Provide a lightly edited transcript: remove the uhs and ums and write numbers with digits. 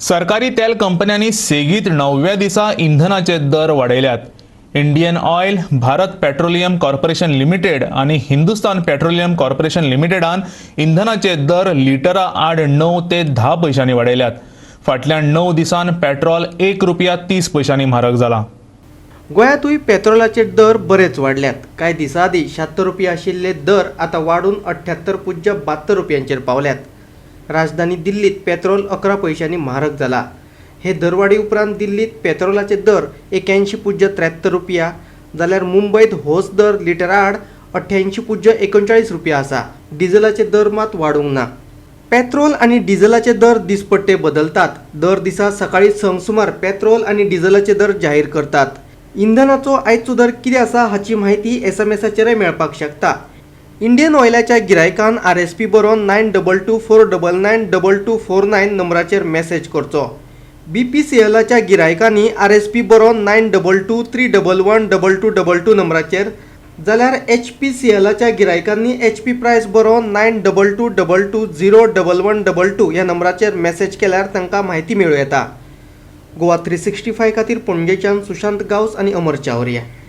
सरकारी तेल कंपन्यांनी सेगीत णवव्या दिसा इंधनाचे दर वाडयल्यात. Indian Oil, Bharat Petroleum Corporation Limited आनी हिंदुस्तान पेट्रोलियम कॉर्पोरेशन लिमिटेडान इंधनाचे दर लिटरा आड 9 ते 10 पयशांनी वाडयल्यात. फाटल्या 9 दिसान पेट्रोल 1 रुपया 30 पयशांनी म्हारग जाला. गोंयांतूय पेत्रोलाचे दर बरेच वाडल्यात. कांय दिसां आदीं 76 रुपया आशिल्ले दर आतां वाडून 78.72 रुपयांचेर पावल्यात. राजधानी दिल्लीत पेत्रोल 11 पयशांनी म्हारग जाला. हे दरवाडी उपरांत दिल्लीत पेत्रोलाचे दर 81.73 रुपया जाल्यार मुंबयत होच दर लिटरा आड 88.39 रुपया आसा. डिझलाचे दर मात वाडूंक ना. पेत्रोल आनी डिझलाचे दर दिसपट्टे बदलतात. दर दिसा सकाळीं 6 सुमार पेत्रोल आनी डिझलाचे दर जाहीर करतात. इंधनाचो आयचो दर कितें आसा हाची म्हायती एसएमएसाचेरय मेळपाक शकता. इंडियन ऑयलाच्या गिरायकान आरएसपी बरोवन 9224992249 नंबराचेर मॅसेज करचो. बीपीसीएलाच्या गिरायकांनी आरएसपी बरोवन 9223112222 नंबराचेर जाल्यार एचपीसीएलाच्या गिरायकांनी एचपी प्रायस बरोवन 9222201122 ह्या नंबराचेर मॅसेज केल्यार तांकां म्हायती मेळूं येता. गोवा 365 खातीर पणजेच्यान सुशांत गांवस आनी अमर चावरिया.